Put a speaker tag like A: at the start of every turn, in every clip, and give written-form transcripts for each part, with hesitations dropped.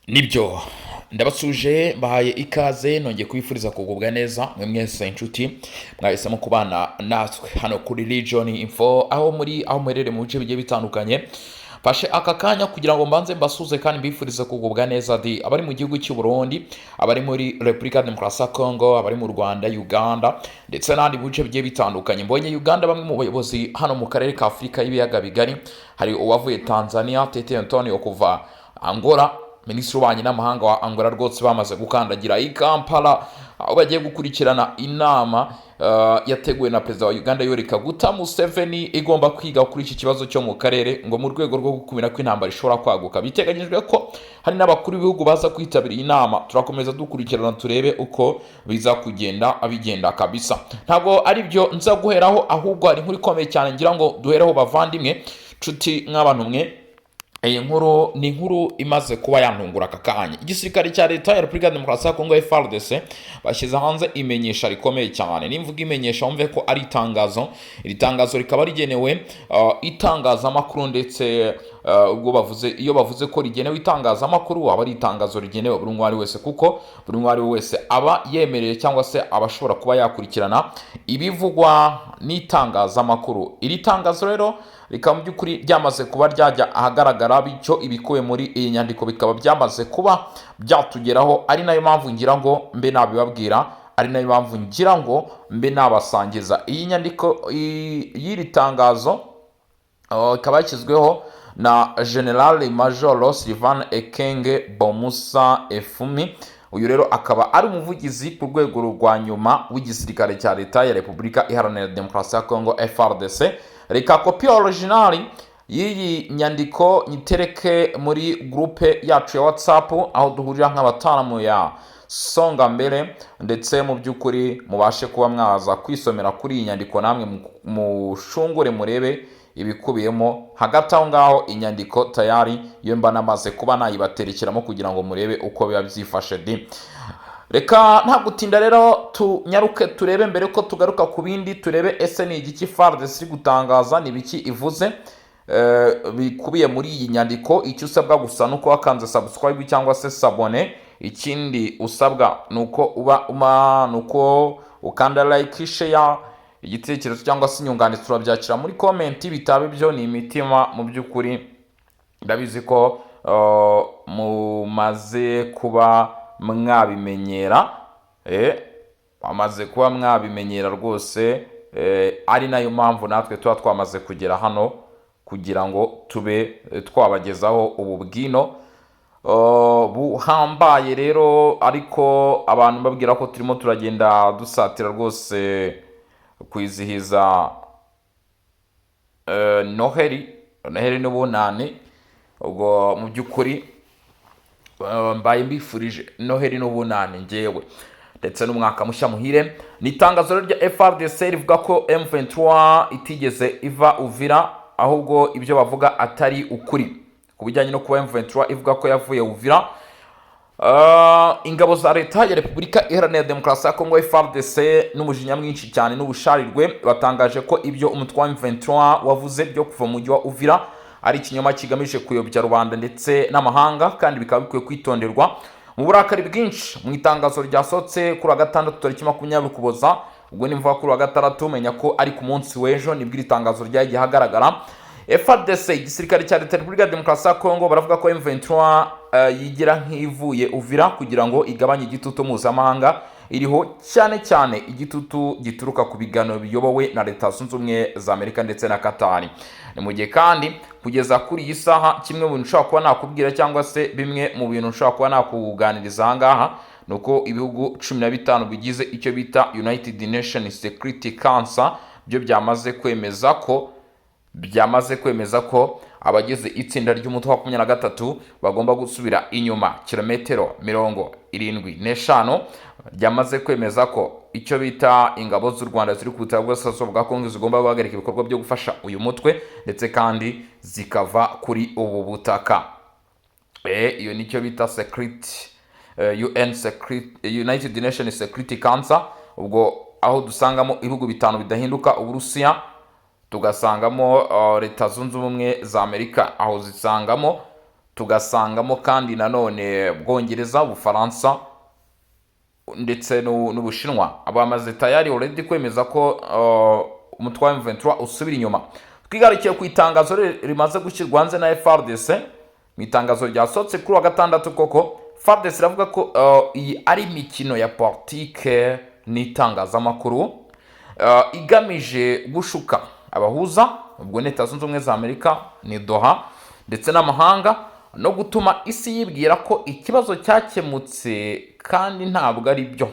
A: Nibyo, ndabasuje, mbahaye ikaze, nongeye kubifuriza kugubwa neza mwe mwese inshuti mwahisemo kubana natwe hano kuri Region Info, aho muri, aho muherereye mu bice bigiye bitandukanye. Mfashe aka kanya kugira ngo mbanze mbasuze kandi mbifurize kugubwa neza di abari mu gihugu cy'u Burundi, abari muri Repubulika ya Demokarasi ya Congo, abari mu Rwanda, Uganda ndetse n'ahandi mu bice bigiye bitandukanye. Mbonye Uganda bamwe mu bayobozi hano mu karere ka Afurika y'ibiyaga bigari, hari uwavuye Tanzania, Tete Antonio, kuva Angola, Minisitiri w'ububanyi n'amahanga wa Angola, rwose bamaze gukandagira i Kampala aho bagiye gukurikirana inama yateguwe na Perezida wa Uganda Yoweri Kaguta Museveni, igomba kwiga kuri iki kibazo cyo mu karere ngo mu rwego rwo gukumira ko intambara ishobora kwaguka. Biteganyijwe ko hari n'abakuru b'ibihugu baza kwitabira iyi nama. Turakomeza dukurikirana turebe uko biza kugenda bigenda kabisa. Ntabwo ari byo nza guheraho, ahubwo hari inkuru ikomeye cyane ngira ngo duhereho, bavandimwe, nshuti nk'abantu mwe. Iyi nkuru ni inkuru imaze kuba yantungura aka kanya. Igisirikare cya Leta ya Repubulika ya Demokarasi ya Kongo, FARDC, bashyize hanze imenyesha rikomeye cyane. Nimvuga imenyesha wumve ko ari itangazo. Iri tangazo rikaba rigenewe itangazamakuru, ndetse ubwo bavuze, iyo bavuze ko rigenewe itangazamakuru, aba ari itangazo rigenewe buri umwe ari wese, kuko buri umwe ari we wese aba yemerewe cyangwa se aba ashobora kuba yakurikirana ibivugwa n'itangazamakuru. Iri tangazo rero rikaba mu by'ukuri ryamaze kuba ryajya ahagaragara, bityo ibikubiye muri iyi nyandiko bikaba byamaze kuba byatugeraho, ari nayo mpamvu ngira ngo mbe nabibabwira, ari nayo mpamvu ngira ngo mbe nabasangiza iyi nyandiko y'iri tangazo. Ikaba yashyizweho na General Major Sylvain Ekenge Bomusa Efumi. Uyu rero akaba ari umuvugizi ku rwego rwa nyuma w'igisirikare cya Leta ya Repubulika Iharanira Demokarasi ya Kongo, FARDC. Reka kopi original y'iyi nyandiko nyitereke muri groupe yacu ya WhatsApp, aho duhurira nk'abataramu ya Songa Mbere, ndetse mu by'ukuri mubashe kuba mwaza kwisomera kuri iyi nyandiko, namwe mushungure murebe ibikubiyemo. Hagati aho ngaho inyandiko tayari iyo mba namaze kuba nayibaterekeramo kugira ngo murebe uko biba byifashe di. Reka nta gutinda rero, tunyaruke turebe mbere ko tugaruka ku bindi, turebe ese ni igiki FARDC iri gutangaza, ni ibiki ivuze bikubiye muri iyi nyandiko. Icyo usabwa gusa ni uko wakanze subscribe cyangwa se s'abonner. Ikindi usabwa ni uko uba uma ni uko ukanda like, share, igitekerezo cyangwa se inyunganizi turabyakira muri comment. Bitaba ibyo ni imitima. Mu by'ukuri ndabizi ko mumaze kuba mwabimenyera, bamaze kuba mwabimenyera rwose, ari nayo mpamvu natwe tuba twamaze kugera hano kugira ngo tube twabagezaho ubu bwino buhambaye rero. Ariko abantu babwira ko turimo turagenda dusatira rwose kwizihiza Noheli n'Ubunani. Ubwo mu by'ukuri mbaye mbifurije Noheli n'Ubunani ngewe ndetse n'umwaka mushya muhire. Ni itangazo rero rya FARDC rivuga ko M23 itigeze iva Uvira, ahubwo ibyo bavuga atari ukuri ku bijyanye no kuba M23 ivuga ko yavuye Uvira. Ingabo za Leta ya Repubulika Iharanira Demokarasi ya Kongo, FARDC, n'umujinya mwinshi cyane n'ubusharirwe batangaje ko ibyo umutwe wa M23 wavuze byo kuva mu mujyi wa Uvira ari ikinyoma kigamije kuyobya rubanda ndetse n'amahanga, kandi bikaba bikwiye kwitonderwa. Mu burakari bwinshi, mu itangazo ryasohotse kuri wa gatandatu tariki 20 Ukuboza, ubwo nimvuga kuri wa gatandatu menya ko ari ku munsi w'ejo nibwo iri tangazo ryagiye ahagaragara, FARDC, igisirikare cya Leta ya Repubulika ya Demokarasi ya Kongo, baravuga ko M23 yigira nk'ivuye Uvira kugira ngo igabanye igitutu mpuzamahanga iriho, cyane cyane igitutu gituruka ku biganiro biyobowe na Leta Zunze Ubumwe za Amerika ndetse na Katari. Ni mu gihe kandi kugeza kuri iyi saha, kimwe mu bintu nshobora kuba nakubwira cyangwa se bimwe mu bintu nshobora kuba nakuganiriza aha ngaha ni uko ibihugu 15 bigize icyo bita United Nations Security Council byo byamaze kwemeza ko abagize itsinda ry'umutwe wa 23 bagomba gusubira inyuma kilometero 75. Ryamaze kwemeza ko icyo bita ingabo z'u Rwanda ziri ku butaka bw'Uburasirazuba bwa Kongo zigomba guhagarika ibikorwa byo gufasha uyu mutwe, ndetse kandi zikava kuri ubu butaka. Iyo nicyo bita security UN Security, United Nations Security Council. Ubwo aho dusangamo ibihugu bitanu bidahinduka: Uburusiya, tugasangamo Leta Zunze Ubumwe za Amerika, aho zisangamo Tugasangamo kandi nanone Bwongereza, Bufaransa ndetse n'Ubushinwa. Bamaze tayari already kwemeza ko umutwe wa M23 usubira inyuma. Twigarukiye ku itangazo rimaze gushyirwa hanze na FARDC. Mu itangazo ryasohotse kuri wa gatandatu koko, FARDC iravuga ko iyi ari imikino ya politike n'itangazamakuru igamije gushuka abahuza, ubwo ni Leta Zunze Ubumwe za Amerika, ni Doha ndetse n'amahanga, no gutuma isi yibwira ko ikibazo cyakemutse, kandi ntabwo ari byo.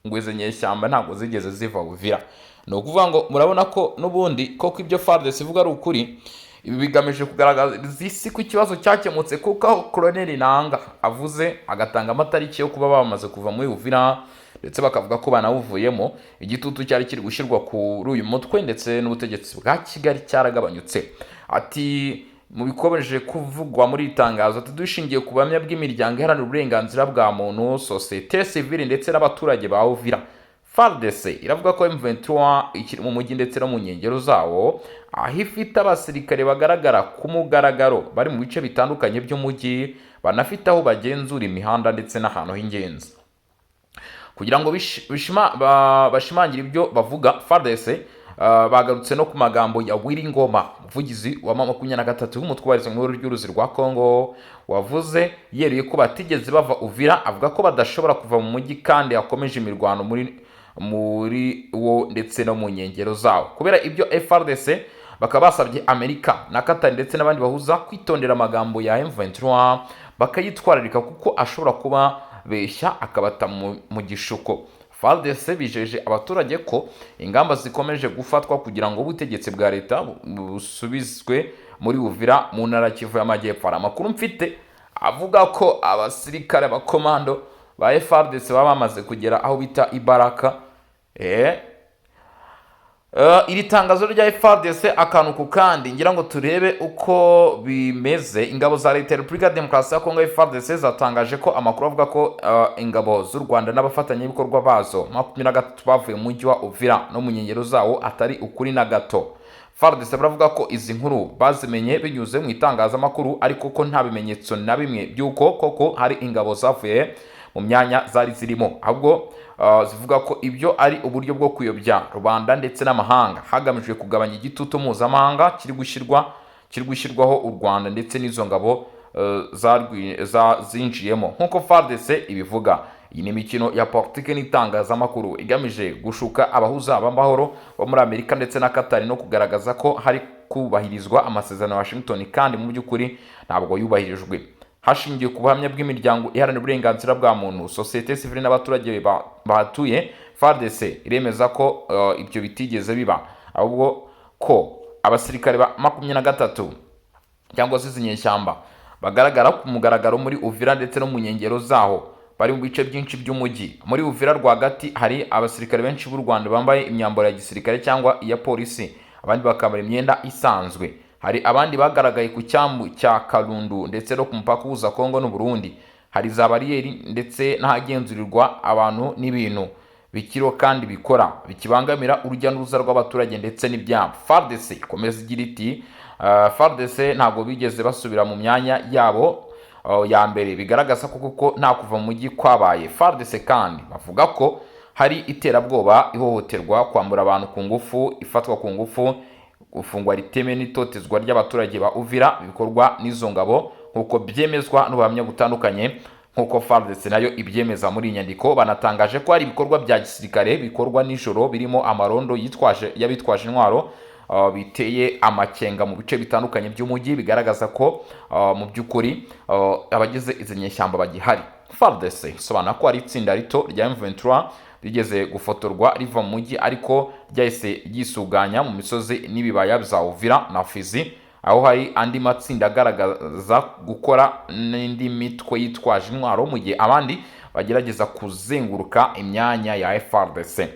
A: Ngo izi nyeshyamba ntabwo zigeze ziva Uvira. Ni ukuvuga ngo murabona ko n'ubundi koko ibyo FARDC ivuga ari ukuri. Ibi bigamije kugaragaza isi ko ikibazo cyakemutse, kuko aho Colonel Nanga avuze agatanga amatariki yo kuba bamaze kuva muri Uvira, ndetse bakavuga ko banawuvuyemo, igitutu cyari kiri gushyirwa kuri uyu mutwe ndetse n'ubutegetsi bwa Kigali cyaragabanyutse. Ati mu bikomeje kuvugwa muri iri tangazo, ati dushingiye ku buhamya bw'imiryango iharanira uburenganzira bwa muntu, sosiyete sivile ndetse n'abaturage ba Uvira, FARDC iravuga ko M23 ikiri mu mujyi ndetse no mu nkengero zawo, aho ifite abasirikare bagaragara ku mugaragaro bari mu bice bitandukanye by'umujyi, banafite aho bagenzura imihanda ndetse n'ahantu h'ingenzi. Kugira ngo bashimangire ibyo bavuga, FARDC bagarutse no ku magambo ya Willy Ngoma, umuvugizi wa M23 w'umutwe ubarizwa mu ihuriro ry'uruzi rwa Congo, wavuze yeruye ko batigeze bava Uvira, avuga ko badashobora kuva mu mujyi kandi hakomeje imirwano muri wo ndetse no mu nkengero zawo. Kubera ibyo, FARDC bakaba basabye Amerika na Qatar ndetse n'abandi bahuza kwitondera amagambo ya M23, bakayitwararika kuko ashobora kuba beshya akabata mu gishuko. FARDC bijeje abaturage ko ingamba zikomeje gufatwa kugira ngo ubutegetsi bwa leta busubizwe muri Uvira mu ntara ya Kivu y'Amajyepfo. Hari amakuru mfite avuga ko abasirikare, abakomando ba FARDC baba bamaze kugera aho bita Ibaraka. Iri tangazo rya FARDC akantu ku kandi, ngira ngo turebe uko bimeze. Ingabo za leta ya Repubulika ya Demokarasi ya Kongo, FARDC, zatangaje ko amakuru avuga ko ingabo z'u Rwanda n'abafatanyabikorwa bazo 23 bavuye mu mujyi wa Uvira no mu nkengero zawo atari ukuri na gato. FARDC baravuga ko izi nkuru bazimenye binyuze mu itangazamakuru, ariko ko nta bimenyetso na bimwe by'uko koko hari ingabo zavuye mu myanya zari zirimo, ahubwo zivuga ko ibyo ari uburyo bwo kuyobya rubanda ndetse n'amahanga, hagamijwe kugabanya igitutu mpuzamahanga kiri gushyirwaho u Rwanda ndetse n'izo ngabo zinjiyemo. Nk'uko FARDC ibivuga, iyi ni imikino ya politiki n'itangazamakuru igamije gushuka abahuza b'amahoro bo muri Amerika ndetse na Qatar, no kugaragaza ko hari kubahirizwa amasezerano ya Washington, kandi mu by'ukuri ntabwo yubahirijwe. Hashingiwe ku buhamya bw'imiryango iharanira uburenganzira bwa muntu, sosiyete sivile n'abaturage bahatuye, FARDC iremeza ko ibyo bitigeze biba, ahubwo ko abasirikare ba 23 cyangwa se izi nyeshyamba bagaragara ku mugaragaro muri Uvira ndetse no mu nkengero zaho, bari mu bice byinshi by'umujyi. Muri Uvira rwagati hari abasirikare benshi b'u Rwanda bambaye imyambaro ya gisirikare cyangwa iya polisi, abandi bakambara imyenda isanzwe. Hari abandi bagaragaye ku cyambu cya Karundu ndetse no ku mupaka uhuza Kongo n'u Burundi. Hari za bariyeri ndetse n'ahagenzurirwa abantu n'ibintu bikiriho kandi bikora, bikibangamira urujya n'uruza rw'abaturage ndetse n'ibyabo. FARDC ikomeza igira iti FARDC ntabwo bigeze basubira mu myanya yabo ya mbere, bigaragaza ko koko nta kuva mu mujyi kwabaye. FARDC kandi bavuga ko hari iterabwoba, ihohoterwa, kwambura abantu ku ngufu, ifatwa ku ngufu, gufungwa ritemewe n'itotezwa ry'abaturage ba Uvira bikorwa n'izo ngabo, nk'uko byemezwa n'ubuhamya butandukanye, nk'uko FARDC nayo ibyemeza muri iyi nyandiko. Banatangaje ko hari ibikorwa bya gisirikare bikorwa nijoro birimo amarondo yitwaje y'abitwaje intwaro biteye amakenga mu bice bitandukanye by'umujyi, bigaragaza ko mu by'ukuri abagize izi nyeshyamba bagihari. FARDC isobanura ko hari itsinda rito rya M23 rigeze gufotorwa riva mu mujyi, ariko ryahise ryisuganya mu misozi n'ibibaya bya Uvira na Fizi, aho hari andi matsinda agaragaza gukora n'indi mitwe yitwaje intwaro, mu gihe abandi bagerageza kuzenguruka imyanya ya FARDC.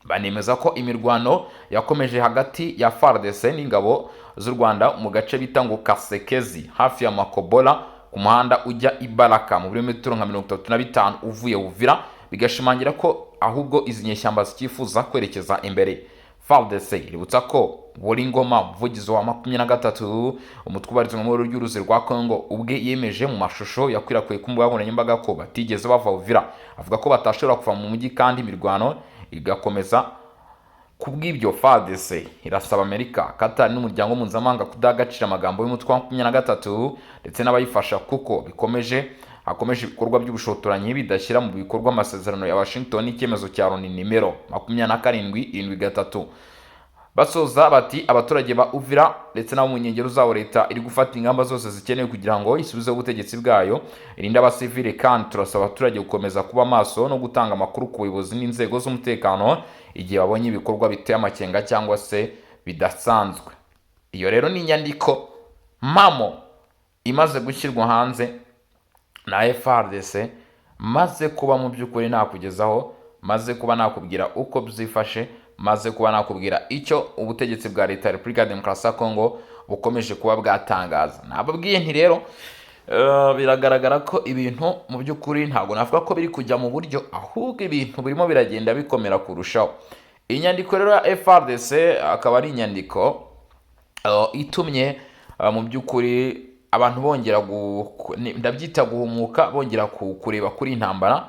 A: Banemeza ko imirwano yakomeje hagati ya FARDC n'ingabo z'u Rwanda mu gace bita ngo Kasekezi, hafi ya Makobola, ku muhanda ujya Ibaraka, mu birometero nka 35 uvuye Uvira, bigashimangira ko ahubwo izi nyeshyamba zikifuza kwerekeza imbere. FARDC ivuga ko izi nyeshyamba zikomeje FARDC iributsa ko buri ngoma, umuvugizi wa 23, umutwe ubarizwa mu ry'uruzi rwa Congo, ubwe yemeje mu mashusho yakwirakwiye ku mbuga nkoranyambaga ko batigeze bava Uvira. Avuga ko batashobora kuva mu mujyi kandi imirwano igakomeza. Kubw'ibyo, FARDC irasaba Amerika, Qatar n'umuryango mpuzamahanga kudaha agaciro amagambo y'umutwe wa 23 ndetse n'abayifasha, kuko bikomeje hakomeje ibikorwa by'ubushotoranyi bidashyira mu bikorwa amasezerano ya Washington n'icyemezo cya Loni nimero 2773. Basoza bati: "Abaturage ba Uvira ndetse n'abo mu nkengero zawo, leta iri gufata ingamba zose zikenewe kugira ngo isubizeho ubutegetsi bwayo, irinde abasivile, kandi turasaba abaturage gukomeza kuba maso no gutanga amakuru ku buyobozi n'inzego z'umutekano igihe babonye ibikorwa biteye amakenga cyangwa se bidasanzwe." Iyo rero ni inyandiko mpamo imaze gushyirwa hanze na FARDC. Maze kuba mu by'ukuri nakugezaho, maze kuba nakubwira uko byifashe, maze kuba nakubwira icyo ubutegetsi bwa leta ya Repubulika ya Demokarasi ya Kongo bukomeje kuba bwatangaza. Nababwiye nti rero biragaragara ko ibintu mu by'ukuri ntabwo navuga ko biri kujya mu buryo, ahubwo ibintu birimo biragenda bikomera kurushaho. Inyandiko rero ya FARDC akaba ari inyandiko itumye mu by'ukuri abantu bongera ndabyita guhumuka, bongera kureba kuri intambara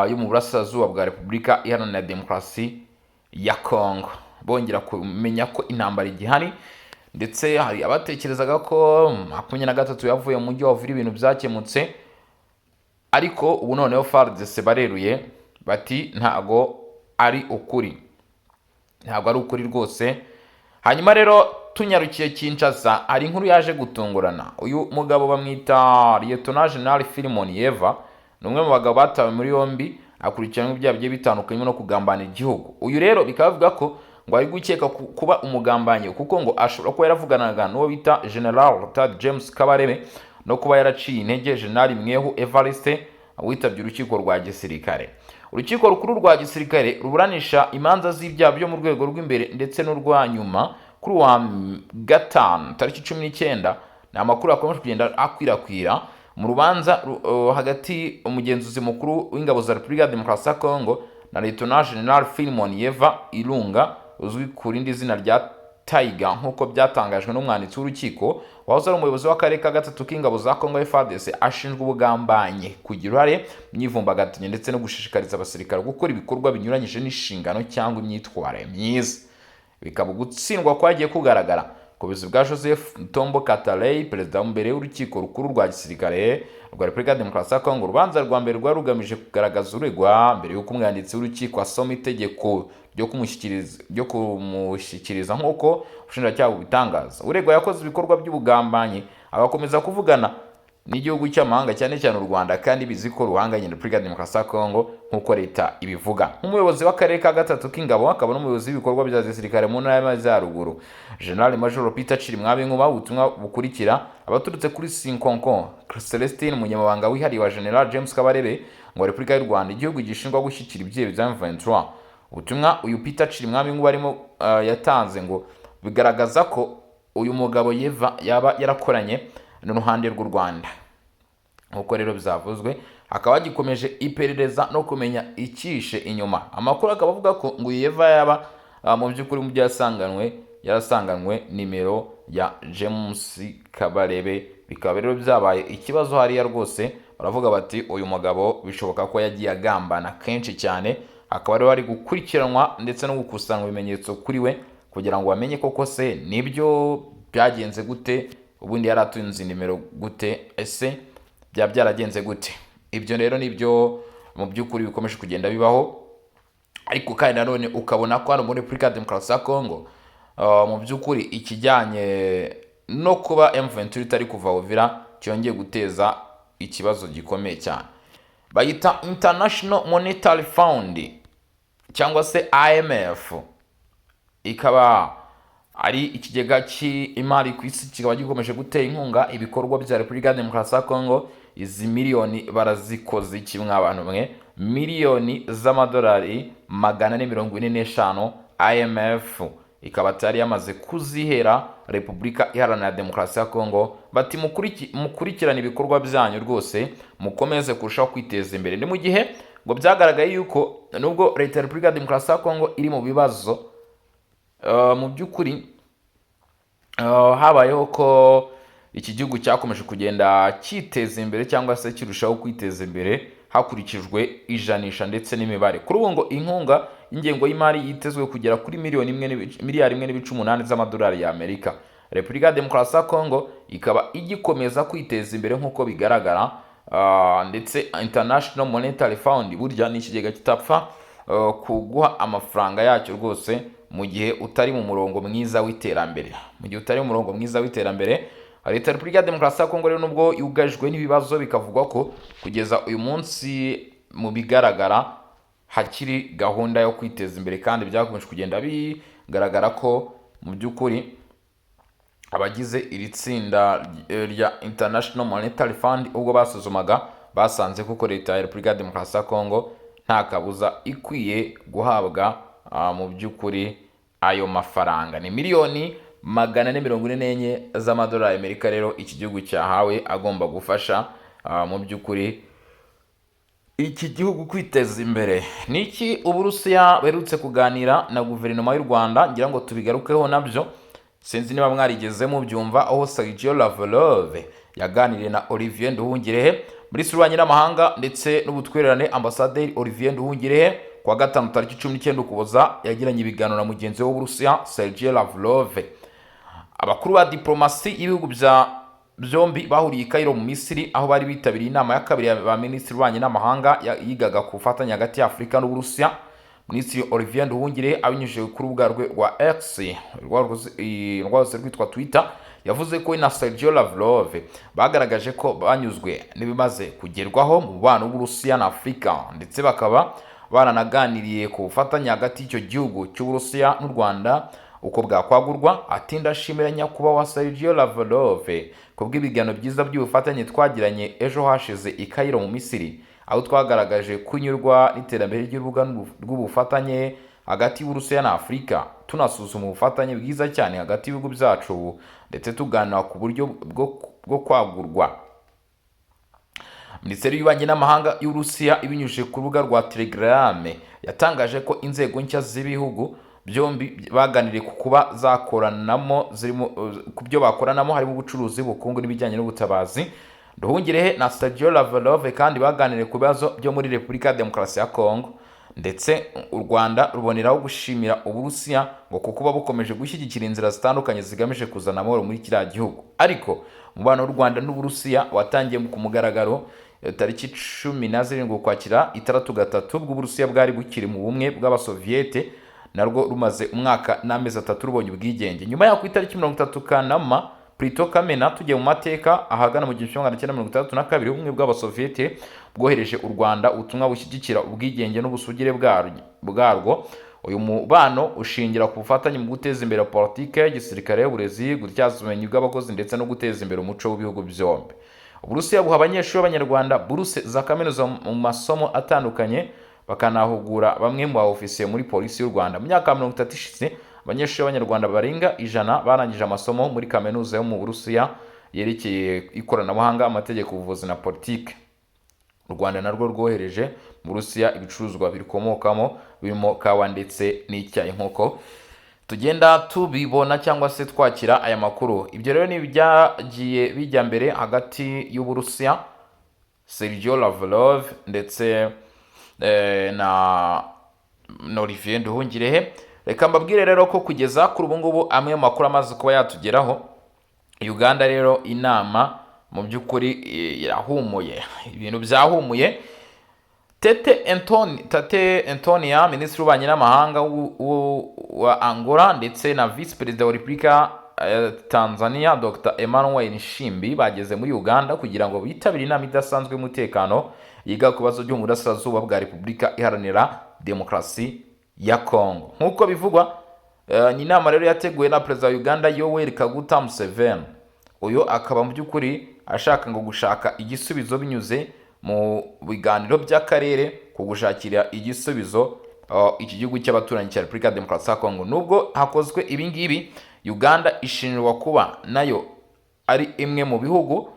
A: yo mu burasirazuba bwa Repubulika Iharanira Demokarasi ya Kongo, bongera kumenya ko intambara igihari. Ndetse hari abatekerezaga ko 23 yavuye mu mujyi wa Uvira, ibintu byakemutse, ariko ubu noneho FARDC bareruye bati: "Ntago ari ukuri, ntabwo ari ukuri rwose." Hanyuma rero tunyarukiye Kinshasa, hari inkuru yaje gutungurana. Uyu mugabo bamwita Lieutenant General Philemon Yeva, ni umwe mu bagabo batawe muri yombi, akurikiranyweho ibyaha bigiye bitandukanye no kugambana igihugu. Uyu rero bikaba bivuga ko ngo ari gukeka kuba umugambanyi, kuko ngo ashobora kuba yaravuganaga n'uwo bita General Retired James Kabarebe, no kuba yaraciye intege General Mwehu Evariste witabye urukiko rwa gisirikare. Urukiko rukuru rwa gisirikare ruburanisha imanza z'ibyaha byo mu rwego rw'imbere ndetse n'urwa nyuma, kuri uwa gatanu tariki 19, ni amakuru akomeje kugenda akwirakwira mu rubanza hagati umugenzuzi mukuru w'ingabo za Repubulika ya Demokarasi ya Kongo na Lieutenant General Philemon Yeva Irunga, uzwi ku rindi zina rya Tiger. Nk'uko byatangajwe n'umwanditsi w'urukiko, wahoze ari umuyobozi w'akarere ka gatatu k'ingabo za Kongo FARDC ashinjwa ubugambanyi, kugira uruhare mu myivumbagatanyo ndetse no gushishikariza abasirikare gukora ibikorwa binyuranyije n'inshingano cyangwa imyitwarire myiza. Bikaba gutsindwa kwagiye kugaragara ku buyobozi bwa Joseph Mutombo Kataley, perezida mbere w'urukiko rukuru rwa gisirikare rwa Repubulika ya Demokarasi ya Kongo. Urubanza rwa mbere rwari rugamije kugaragaza uregwa mbere y'uko umwanditsi w'urukiko asoma itegeko ryo kumushyikiriza, nk'uko ubushinjacyaha bubitangaza. Uregwa yakoze ibikorwa by'ubugambanyi, agakomeza kuvugana n'igihugu cy'amahanga, cyane cyane u Rwanda, kandi bizi ko ruhanganye na Repubulika ya Demokarasi ya Kongo, nk'uko leta ibivuga. Nk'umuyobozi w'akarere ka gatatu k'ingabo, akaba n'umuyobozi w'ibikorwa bya gisirikare mu ntara y'Amajyaruguru, General Major Peter Chirimwabinkuba. Ubutumwa bukurikira abaturutse kuri Sinkonko Celestine, umunyamabanga wihariye wa General James Kabarebe, ngo Repubulika y'u Rwanda, igihugu gishinzwe gushyigikira ibyihebe bya M23. Ubutumwa uyu Peter Chirimwabinkuba arimo yatanze ngo bigaragaza ko uyu mugabo Yeva yaba yarakoranye n'uruhande rw'u Rwanda. Nk'uko rero byavuzwe, hakaba hagikomeje iperereza no kumenya icyishe inyuma. Amakuru akaba avuga ko ngo uyu Yeva yaba mu by'ukuri mu byo yasanganwe, yarasanganywe nimero ya James Kabarebe. Bikaba rero byabaye ikibazo hariya rwose. Baravuga bati: "Uyu mugabo bishoboka ko yagiye agambana kenshi cyane." Hakaba rero hari gukurikiranwa ndetse no gukusanya ibimenyetso kuri we kugira ngo bamenye koko se nibyo, byagenze gute, ubundi yari atunze nimero gute, ese byaba byaragenze gute? Ibyo rero nibyo mu by'ukuri bikomeje kugenda bibaho. Ariko kandi nanone ukabona ko hano muri Repubulika ya Demokarasi ya Kongo, mu by'ukuri ikijyanye no kuba M23 itari kuva Uvira cyongeye guteza ikibazo gikomeye cyane. Bayita International Monetary Fund cyangwa se IMF, ikaba ari ikigega cy'imari ku isi, kikaba gikomeje gutera inkunga ibikorwa bya Repubulika ya Demokarasi ya Kongo. Izi miliyoni barazikoze kimwe abantu mwe, miliyoni z'amadolari 445, IMF ikaba atari yamaze kuzihera Repubulika Iharanira Demokarasi ya Kongo, bati: "Mukurikirane ibikorwa byanyu rwose, mukomeze kurushaho kwiteza imbere." Ni mu gihe ngo byagaragaye yuko nubwo leta ya Repubulika ya Demokarasi ya Kongo iri mu bibazo. Mu by'ukuri habayeho ko iki gihugu cyakomeje kugenda cyiteza imbere cyangwa se kirushaho kwiteza imbere hakurikijwe ijanisha ndetse n'imibare. Kuri ubu ngo inkunga y'ingengo y'imari yitezwe kugera kuri miliyoni imwe 1.8 miliyari z'amadolari y'Amerika. Repubulika ya Demokarasi ya Kongo ikaba igikomeza kwiteza imbere nk'uko bigaragara, ndetse International Monetary Fund burya ni ikigega kitapfa kuguha amafaranga yacyo rwose mu gihe utari mu murongo mwiza w'iterambere. Mu gihe utari mu murongo mwiza w'iterambere, Leta ya Repubulika ya Demokarasi ya Kongo rero, nubwo yugarijwe n'ibibazo, bikavugwa ko kugeza uyu munsi mu bigaragara hakiri gahunda yo kwiteza imbere, kandi byakomeje kugenda bigaragara ko mu by'ukuri abagize iri tsinda rya International Monetary Fund, ubwo basuzumaga, basanze koko Leta ya Repubulika ya Demokarasi ya Kongo nta kabuza ikwiye guhabwa mu by'ukuri ayo mafaranga. Ni 444 miliyoni z'amadolari y'Amerika rero iki gihugu cyahawe, agomba gufasha mu by'ukuri iki gihugu kwiteza imbere. Ni iki Uburusiya buherutse kuganira na guverinoma y'u Rwanda? Ngira ngo tubigarukeho nabyo, sinzi niba mwarigeze mubyumva, aho Sergei Lavrov yaganiriye na Olivier Nduhungirehe, Minisitiri w'Ububanyi n'Amahanga ndetse n'Ubutwererane. Ambasaderi Olivier Nduhungirehe kuwa gatanu tariki 19 Ukuboza yagiranye ibiganiro na mugenzi we w'Uburusiya, Sergei Lavrov. Abakuru ba diplomasi y'ibihugu bya byombi bahuriye i Cairo mu Misiri, aho bari bitabiriye inama ya kabiri ya ba minisitiri b'ububanyi n'amahanga yigaga ku bufatanye hagati ya Afurika n'Uburusiya. Minisitiri Olivier Nduhungirehe, abinyujije ku rubuga rwe rwa X rwahoze rwitwa Twitter, yavuze ko we na Sergei Lavrov bagaragaje ko banyuzwe n'ibimaze kugerwaho mu mubano w'Uburusiya na Afurika, ndetse bakaba baranaganiriye ku bufatanye hagati y'icyo gihugu cy'Uburusiya n'u Rwanda uko bwakwagurwa. Ati: "Ndashimira Nyakubahwa Sergei Lavrov ku bw'ibiganiro byiza by'ubufatanye twagiranye ejo hashize i Cairo mu Misiri, aho twagaragaje kunyurwa n'iterambere ry'urubuga rw'ubufatanye hagati y'Uburusiya na Afurika, tunasuzuma ubufatanye bwiza cyane hagati y'ibihugu byacu, ndetse tuganira ku buryo bwo kwagurwa." Minisiteri y'Ububanyi n'Amahanga y'Uburusiya, ibinyujije ku rubuga rwa Telegram, yatangaje ko inzego nshya z'ibihugu byombi baganiriye ku kuba zakoranamo zirimo, ku byo bakoranamo harimo ubucuruzi, ubukungu n'ibijyanye n'ubutabazi. Nduhungirehe na Sergei Lavrov kandi baganiriye ku bibazo byo muri Repubulika ya Demokarasi ya Kongo, ndetse u Rwanda ruboneraho gushimira Uburusiya ngo kuko kuba bukomeje gushyigikira inzira zitandukanye zigamije kuzana amahoro muri kiriya gihugu. Ariko umubano w'u Rwanda n'Uburusiya watangiye ku mugaragaro tariki 17 Ukwakira 63, ubwo Uburusiya bwari bukiri mu Bumwe bw'Abasoviyete, narwo rumaze umwaka n'amezi 3 rubonye ubwigenge. Nyuma yaho, ku itariki 30 Kanama, plutôt Kamena, tugiye mu mateka, ahagana mu 1962, Ubumwe bw'Abasoviyete bwohereje u Rwanda ubutumwa bushyigikira ubwigenge n'ubusugire bwarwo. Uyu mubano ushingira ku bufatanye mu guteza imbere politike, gisirikare, uburezi, gutyaza ubumenyi bw'abakozi ndetse no guteza imbere umuco w'ibihugu byombi. Uburusiya buha abanyeshuri b'Abanyarwanda buruse za kaminuza mu masomo atandukanye, bakanahugura bamwe mu ba ofisiye muri Polisi y'u Rwanda. Mu myaka 30 ishize, abanyeshuri b'Abanyarwanda barenga 100 barangije amasomo muri kaminuza yo mu Burusiya yerekeye ikoranabuhanga, amategeko, ubuvuzi na politike. U Rwanda narwo rwohereje mu Burusiya ibicuruzwa birukomokamo birimo kawa ndetse n'icyayi, nk'uko tugenda tubibona cyangwa se twakira aya makuru. Ibyo rero ni ibyagiye bijya mbere hagati y'Uburusiya, Sergei Lavrov, ndetse na Olivier Nduhungirehe. Reka mbabwire rero ko kugeza kuri ubu ngubu amwe mu makuru amaze kuba yatugeraho, Uganda rero inama mu by'ukuri irahumuye, ibintu byahumuye. Tate Antonia, minisitiri w'ububanyi n'amahanga wa Angola, ndetse na visi perezida wa Repubulika ya Tanzania, Dr Emmanuel Nchimbi, bageze muri Uganda kugira ngo bitabire inama idasanzwe y'umutekano yiga ku bibazo byo mu burasirazuba bwa Repubulika Iharanira Demokarasi ya Kongo. Nk'uko bivugwa, ni inama rero yateguwe na perezida wa Uganda, Yoweri Kaguta Museveni. Uyu akaba mu by'ukuri ashaka ngo gushaka igisubizo binyuze mu biganiro by'akarere ku gushakira igisubizo iki gihugu cy'abaturanyi cya Repubulika ya Demokarasi ya Kongo. Nubwo hakozwe ibi ngibi, Uganda ishinjwa kuba nayo ari imwe mu bihugu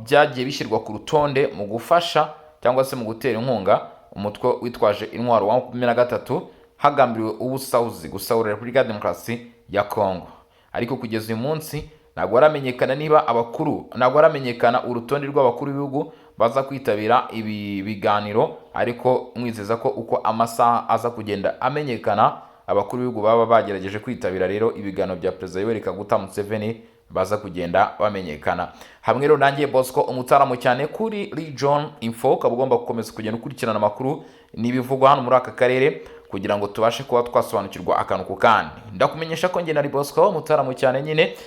A: byagiye bishyirwa ku rutonde mu gufasha cyangwa se mu gutera inkunga umutwe witwaje intwaro wa 23. hagambiriwe ubusahuzi, gusahura Repubulika ya Demokarasi ya Kongo. Ariko kugeza uyu munsi ntabwo haramenyekana niba abakuru, ntabwo haramenyekana urutonde rw'abakuru b'ibihugu baza kwitabira ibi biganiro. Ariko mwizeza ko uko amasaha aza kugenda amenyekana, abakuru b'ibihugu baba bagerageje kwitabira rero ibiganiro bya Perezida Yoweri Kaguta Museveni baza kugenda bamenyekana. Hamwe rero nanjye Bosco umutaramu cyane kuri Region Info, ukaba ugomba gukomeza kugenda ukurikirana amakuru n'ibivugwa hano muri aka karere kugira ngo tubashe kuba twasobanukirwa akantu ku kandi. Ndakumenyesha ko njye nari Bosco umutaramu cyane nyine.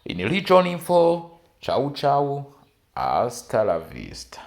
A: Ni Region Info. Ciao ciao, hasta la vista.